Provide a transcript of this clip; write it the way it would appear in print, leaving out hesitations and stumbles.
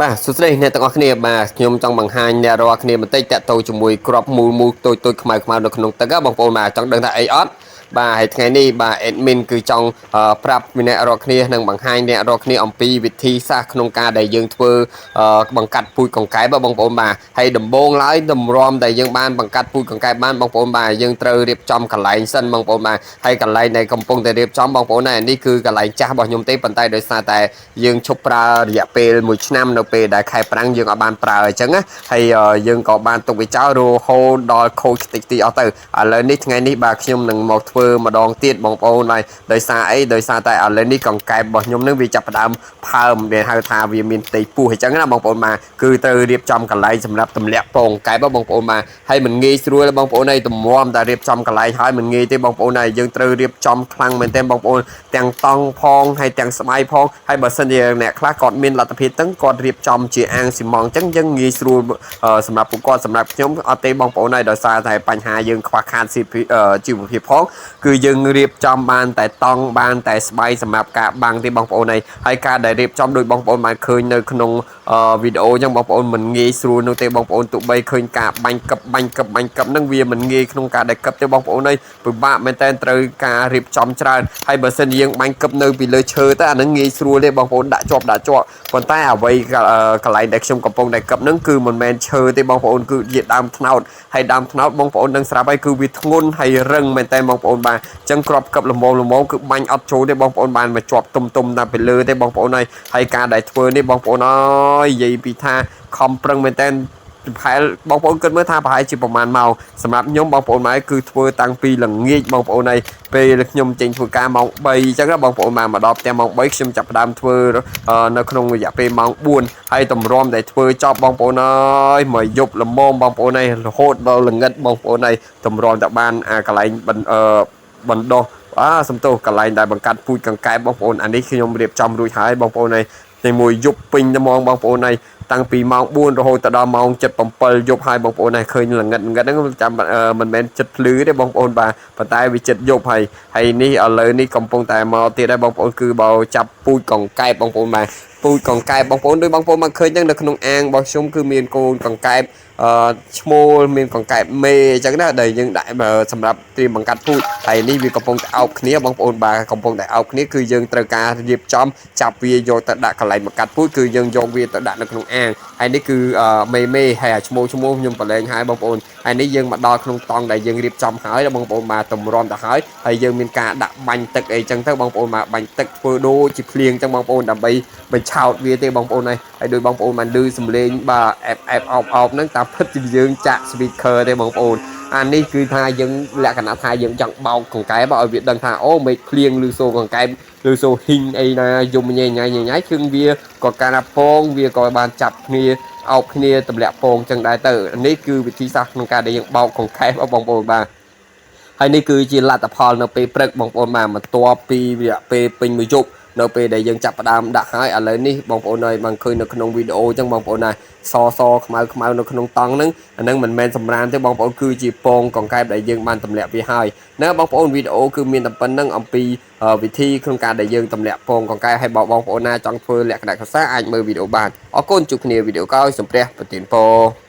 បាទសួស្តីអ្នកទាំងអស់គ្នាបាទខ្ញុំចង់បង្ហាញអ្នករាល់គ្នាបន្តិចតាក់ទងជាមួយក្របមូលមូលតូចតូចខ្មៅខ្មៅនៅក្នុងទឹកហ៎បងប្អូនបាទចង់ដឹងថាអីអត់បាទហើយថ្ងៃនេះបាទ admin គឺចង់ប្រាប់អ្នករាល់គ្នានិងបង្ហាញអ្នករាល់គ្នាអំពីវិធីសាស្ត្រក្នុងការដែលយើងធ្វើបង្កាត់ពូជកង្កែបបងប្អូនបាទហើយដំបូងឡើយតម្រាំដែលយើងបានបង្កាត់ពូជកង្កែបបានបងប្អូនបាទយើងត្រូវរៀបចំកន្លែងសិនបងប្អូនបាទហើយកន្លែងដែលកំពុងតែរៀបចំបងប្អូនណានេះគឺកន្លែងចាស់របស់ខ្ញុំទេប៉ុន្តែដោយសារតែយើងឈប់ប្រើរយៈពេល1ឆ្នាំនៅពេលដែលខែប្រាំងយើងអត់បានប្រើអញ្ចឹងណាហើយយើងក៏បានទុកវាចោលរហូតដល់ខូចខ្ទេចខ្ទីអស់ទៅឥឡូវនេះថ្ងៃនេះបាទខ្ញុំនឹងមកធ្វើម្ដងទៀតបងប្អូនហើយដោយសារអីដោយសារតែឥឡូវនេះកង្កែបរបស់ខ្ញុំនឹងវាចាប់ផ្ដើមផើមវាហៅថាវាមានផ្ទៃពោះអញ្ចឹងណាបងប្អូនបាទគឺត្រូវរៀបចំកន្លែងសម្រាប់ទម្លាក់ពងកែបបងប្អូនបាទហើយមិនងាយស្រួលទេបងប្អូនហើយតម្រាំតែរៀបចំកន្លែងហើយមិនងាយទេបងប្អូនហើយយើងត្រូវរៀបចំខ្លាំងមែនទែនបងប្អូនទាំងតង់ផងហើយទាំងស្បៃផងហើយបើសិនជាអ្នកខ្លះគាត់មានលទ្ធភាពទាំងគាត់រៀបចំជាអាងស៊ីម៉ងត៍អញ្ចឹងយើងងាយស្រួលសម្រាប់ពួកគាត់សម្រាប់ខ្ញុំអត់ទេបងប្អូនហើយដោយសារតែបញ្ហាយើងខ្វះខាតជីវភាពផងគឺយើងរៀបចំបានតែតង់បានតែស្បៃសម្រាប់ការបាំងទេបងប្អូនហើយហើយការដែលរៀបចំដោយបងប្អូនបានឃើញនៅក្នុងវីដេអូអញ្ចឹងបងប្អូនមិនងាយស្រួលនោះទេបងប្អូនទោះបីឃើញការបាញ់កឹបបាញ់កឹបបាញ់កឹបហ្នឹងវាមិនងាយក្នុងការដែលកឹបទេបងប្អូនហើយពិបាកមែនតើត្រូវការរៀបចំច្រើនហើយបើសិនយើងបាញ់កឹបនៅពីលើឈើទៅអាហ្នឹងងាយស្រួលទេបងប្អូនដាក់ជាប់ដាក់ជាប់ប៉ុន្តែអ្វីកន្លែងដែលខ្ញុំកំពុងតែកឹបហ្នឹងគឺមិនមែនឈើទេបងប្អូនគឺជាដើមត្នោតហើយដើមត្នោតបងប្អូននឹងស្រាប់ហើយគឺវាធ្ងន់ហើយរឹងមែនតើបងប្អូនបាទអញ្ចឹងក្របកឹបល្មមល្មមគឺបាញ់អត់ចូលទេបងប្អូនបានមកជាប់ទុំទុំតែពីលើទេបងប្អូនហើយហើយការដែលធ្វើនេះបងប្អូនអើយនិយាយពីថាខំប្រឹងមែនតើប្រហែលបងប្អូនគិតមើលថាប្រហែលជាប្រហែលម៉ោងសម្រាប់ខ្ញុំបងប្អូនម៉ែគឺធ្វើតាំងពីល្ងាចបងប្អូនហើយពេលខ្ញុំចេញធ្វើការម៉ោង3អញ្ចឹងណាបងប្អូនមកមកដល់ផ្ទះម៉ោង3ខ្ញុំចាប់ផ្ដើមធ្វើនៅក្នុងរយៈពេលម៉ោង4ហើយតម្រាំតែធ្វើចប់បងប្អូនអើយមកយប់ល្មមបងប្អូនហើយរហូតដល់ល្ងិតបងប្អូនហើយតម្រាំតែបានអាកន្លែងបណ្ដោះអាសំទោសកន្លែងដែលបង្កាត់ពូជកង្កែបបងប្អូនអានេះខ្ញុំរៀបចំរួចហើយបងប្អូនហើយតែមួយយប់ពេញតែហ្មងបងប្អូនហើយតាំងពីម៉ោង4រហូតទៅដល់ម៉ោង7យប់ហើយបងប្អូនហើយឃើញល្ងិតល្ងិតហ្នឹងចាំមិនមែនចិត្តភ្លឺទេបងប្អូនបាទប៉ុន្តែវាចិត្តយប់ហើយហើយនេះឥឡូវនេះកំពុងតែមកទៀតហើយបងប្អូនគឺបើចាប់ពូជកង្កែបបងប្អូនបាទពូជកង្កែបបងប្អូនដូចបងប្អូនមកឃើញហ្នឹងនៅក្នុងអាងរបស់ខ្ញុំគឺមានកូនកង្កែបអឺឈ្មោលមានកង្កែបមេអញ្ចឹងណាដែលយើងដាក់សម្រាប់ត្រៀមបង្កាត់ពូជហើយនេះវាកំពុងតែអោបគ្នាបងប្អូនបាទកំពុងតែអោបគ្នាគឺយើងត្រូវការរៀបចំចាប់វាយកទៅដាក់កន្លែងបង្កាត់ពូជគឺយើងយកវាទៅដាក់នៅក្នុងអាងហើយនេះគឺមេមេហើយអាឈ្មោលឈ្មោះខ្ញុំប្រឡែងហើយបងប្អូនហើយនេះយើងមកដល់ក្នុងតង់ដែលយើងរៀបចំហើយបងប្អូនបាទតម្រាំទៅហើយហើយយើងមានការដាក់បាញ់ទឹកអីចឹងទៅបងប្អូនបាទបាញ់ទឹកធ្វើដូចជាភ្លៀងចឹងបងប្អូនដើម្បីបញ្ឆោតវាទេបងប្អូនហើយហើយដោយបងប្អូនបានឮសំឡេងបាទអែបអែបអោបអោបហ្នឹងតាមពិតជាយើងចាក់ speaker ទេបងប្អូនអានេះគឺថាយើងលក្ខណៈថាយើងចង់បោកកង្កែបឲ្យវាដឹងថាអូមេឃភ្លៀងឬសូកង្កែបឬសូហ៊ីងអីណាយំញ៉ៃញ៉ៃញ៉ៃញ៉ៃគឺវាក៏ការណាពងវាក៏បានចាប់គ្នាអោបគ្នាទម្លាក់ពងចឹងដែរទៅនេះគឺវិធីសាស្ត្រក្នុងការដែលយើងបោកកង្កែបបងប្អូនបាទហើយនេះគឺជាលទ្ធផលនៅពេលព្រឹកបងប្អូនបាទបន្ទាប់ពីរយៈពេលពេញមួយយប់នៅពេលដែលយើងចាប់ផ្ដើមដាក់ហើយឥឡូវនេះបងប្អូនហើយបានឃើញនៅក្នុងវីដេអូអញ្ចឹងបងប្អូនណាសសខ្មៅខ្មៅនៅក្នុងតង់ហ្នឹងអាហ្នឹងមិនមែនសម្រាមទេបងប្អូនគឺជាពងកង្កែបដែលយើងបានទម្លាក់វាហើយណាបងប្អូនវីដេអូគឺមានតែប៉ុណ្្នឹងអំពីវិធីក្នុងការដែលយើងទម្លាក់ពងកង្កែបហើយបងប្អូនណាចង់ធ្វើលក្ខណៈកសាអាចមើលវីដេអូបានអរគុណជួបគ្នាវីដេអូក្រោយសូមព្រះប្រទានពរ។